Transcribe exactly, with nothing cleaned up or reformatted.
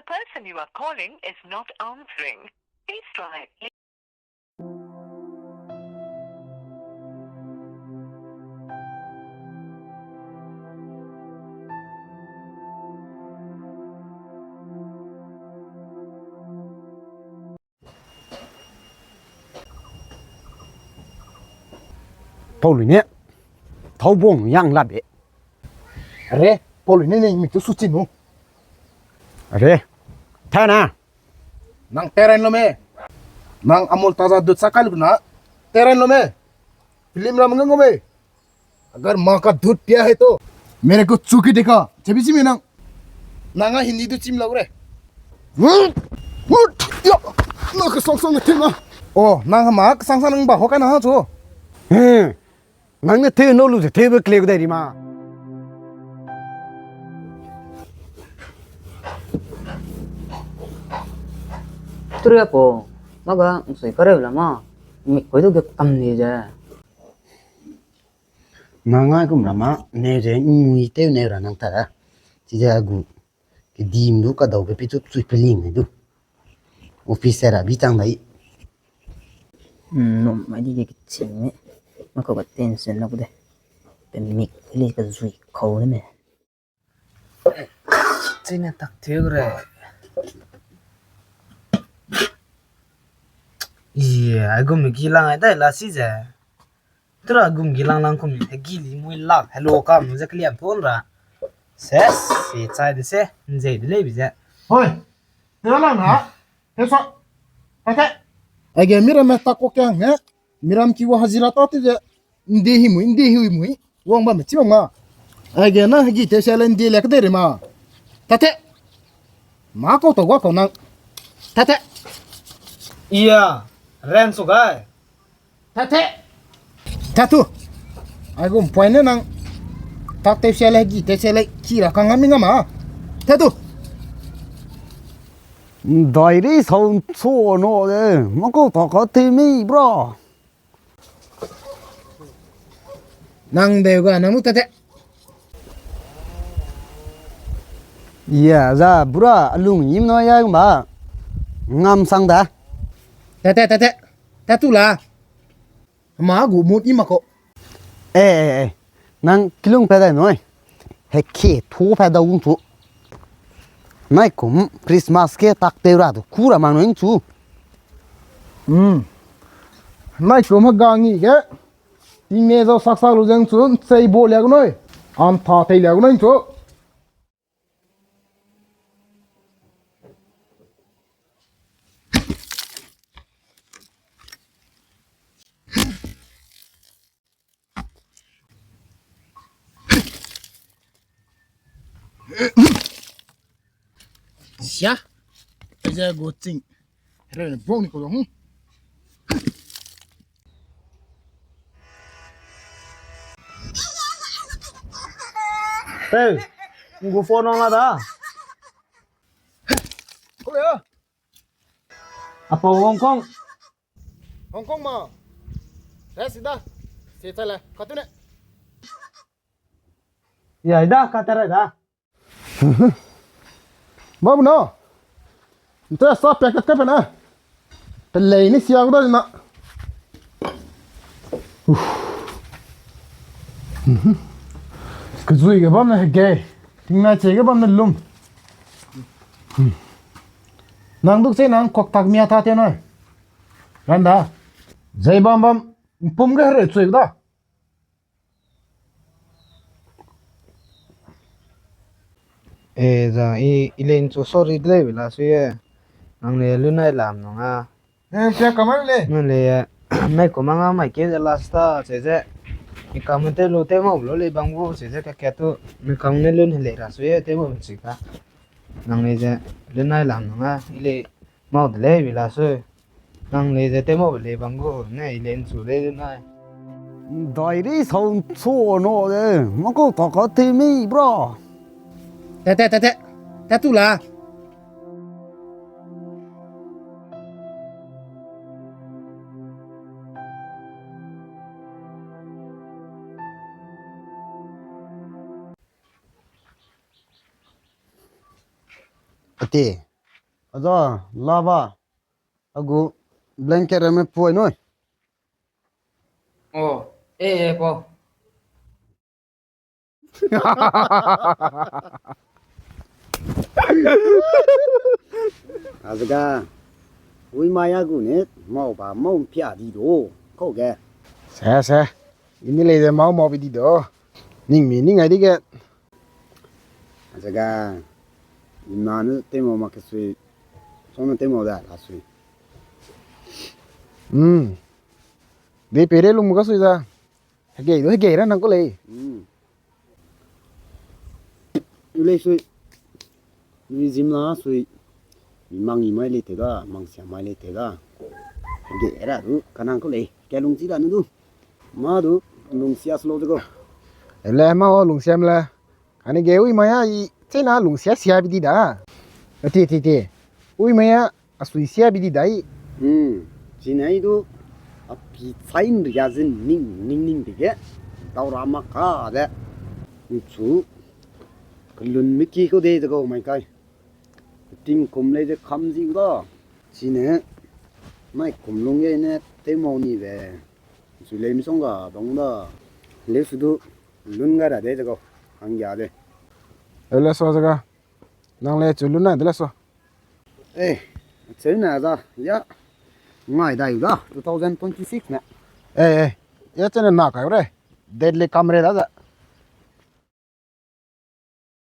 person you are calling is not answering. Please try. Paului ne, thau bong yang la be. Re, Paului ne ne mi tu su chin nu. Re, tha na. Nang teren lo me. Nang Amul Taza dut sa kai lu na. Teren lo me. Film ram ngang me. अगर माँ का दूध पिया है तो मेरे को चूके देखा. Chebi si mi nang. Nang a Hindi du chim lau re. Hut, hut, ya. Na ka sang sang te na. Oh, nang ma ka sang sang nang ba ho ka na ha chu. Hmm. Nang ne te no lu te be kle ku dai ri ma. Tria po, ma ga nsui ka re la ma. Mi koi du ge kam ni je. Nang ai kum rama, ne je ngui teu ne ra nang ta. Chi je gu, ke dim du ka dau ke pi chu chui peling ne du. Office ra bi chang dai. Hmm, nom mai di ke ching ne. Ma ko ka tension na ku de. Pe mik le ka zui kau ne me. Chine tak teu re. Ye, ai gum gi lang ai dai la si je. Tura gum gi lang lang kum he gi li mui lak hello kam ze kliam ton ra. Ses, si chai de se, nzei de lei bi ze. Hoi, te lang na. Te so. Tate. Ai ge mi ram me tak ko kyang ne. Miram ki wa hazira ta te ze, ndi hi mui, ndi hi mui, wang ba me chi bang ma. Ai ge na hegi te se le ndi le ka de re ma. Tate. Ma ko to wa ko nang. Tate. Iya, ren su gai. Tate. Tatu. Ai gum point ne nang. Tak te se le hegi te se le ki ra ka ngam mi ngam ma. Tatu. Dai ri sau so no de, ma ko ta ka te mi bra. Nang deu ga, nang lu tate. Iya, za, bura, alung yim no ya ba. Ngam sang da. Tate, tate. Tatu la. Ma gu mut yim ma ko. Eh, eh, eh. Nang kilung pe dai noi. He ke thu pe dau gung chu. Nai kum Christmas ke tak te ra du ku ra mang noi chu. Hmm. Nai kum ha ga ngi ge. Ting ne zau sak sak lu zeng chu, sei bo liak noi. Am tha tei liak noi chu. Sia, eze go ching. Re ne bong ni ko dong. Hey, ngu phone on la da. Ko ya. Apa Hong Kong. Hong Kong ma. Re sida. Se chale. Katune. Ya da, katara da. Babu na. Nte sa packet ka pe na. Te lei ni sia ku da na. Uf. Mhm. Kazui ge bam na hege. Ting na che ge bam na lum. Hmm. Nang duk che nang kok tak mia ta te na. Randa. Zai bam bam. Pum ge hre chui da. E, za, i, i le nchu sorry de lei be la sui e. Nang le lu nai lam nung a. E, sia kaman le. Nang le, e, mai ko manga mai ke ze last ta, se ze. Mi kam te lu te mau lo le bang gu, se ze ka ke tu. Mi kam ne lu ne le ra sui e, te mau ben si ka. Nang le ze, lu nai lam nung a, i le Mau de lei, bila sui. Nang le ze te mau be lei bang gu, ne i le nchu lei de nai. Dai ri sau nchu no de, ma ko ta ka te mi bra. Te, te, te, te. Te tu la. Ate. Aza, lava. Agu blanket rame poi noi. Oh, eh, eh, po. Azega, ui mai agu ne, mau ba mau mpia di do, kau ge. Se, se. Ini lei de mau mau bi di do. Ning mi ning ai di ge. Azega, ina ne tei mau mak ke sui. Song ne tei mau da, la sui. Hmm. De pere lung mu ka sui za. Hegei du hegei ra nang ku lei. Hmm. U lei sui. Nui zim la sui. Mi mang i mai lei te ga, mang sia mai lei te ga. Hegei ra du ka nang ku lei. Ke lung chi da nu du. Ma du lung sia slo de go. Le ma o lung sia mle. Ani ge ui mai a i chena lung sia sia bi di da. Ti, ti, ti. Ui mai a a sui sia bi di da i. Hmm. Chinai du a pi chain ria zin ning, ning, ning di ge. Dau ra ma ka de. Nchu. Kelun mi ki ko de de go mai kai. Ting kum lei de kam zing ga. Chine. Mai kum lung ye ne te mau ni be. Nchu lei mi song ga bang da. Leu su du. Lun ga ra de de go. Hang ya de. Ele so zaga. Nang le chu lun na de le so. Eh, cheu na za, ya. Ngai dai da, two thousand twenty-six na. Eh, eh. Ya chene na kai re. Deadly kam re da za.